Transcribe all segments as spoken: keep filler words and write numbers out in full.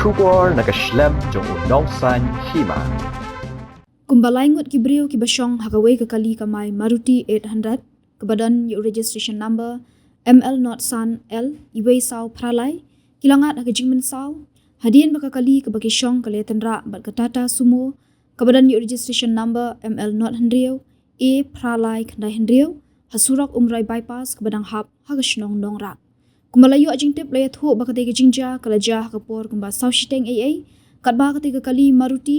Khubor na ka shlem jong u nongsan hima. Kumba lai ngut ki briew kiba shong ha kawei ka kali kamai Maruti eight hundred, kaba don ïa u registration number M L not san L, iwei saw phra lai, ki la ngat ha ka jingmynsaw hadien ba ka kali kaba ki shong ka la tynrah bad ka Tata Sumo, kaba don ïa u registration number M L not hynriew, A phra lai khyndai hynriew, ha surok Umroi Bypass kaba dang hap ha ka shnong Nongrah. Kumba la ïoh jingtip, la ïathuh ba katei ka jingjia ka la jia ha ka por kumba saw shiteng eiei, katba katei ka kali Maruti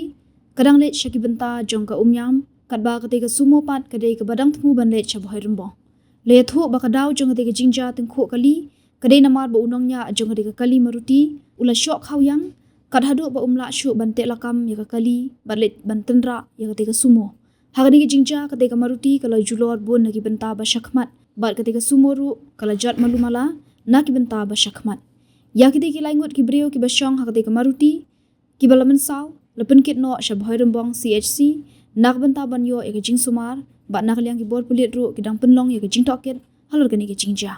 ka dang leit sha ki bynta jong ka Umiam, katba katei ka Sumo pat ka dei kaba dang thmu ban leit sha Bhoirymbong. La ïathuh ba ka daw jong katei ka jingjia tyngkhuh kali ka dei namar ba u nongñiah jong katei ka kali Maruti u la shoh khaw ïang, kat haduh ba um lah shuh ban teh lakam ïa ka kali bad leit ban tynrah ïa katei ka Sumo. Ha kane ka jingjia, katei ka Maruti ka la julor bun na ki bynta ba shakhmat, bad katei ka Sumo ruh ka la jot malu mala na ki bynta ba shakhmat. Ïa kitei ki lai ngut ki briew kiba shong ha katei ka Maruti kiba la mynsaw, la pynkit noh sha Bhoirymbong C H C na ka bynta ban ïoh ïa ka jingsumar, bad na ka liang ki bor pulit ruh ki dang pynlong ïa ka jingtohkit halor kane ka jingjia.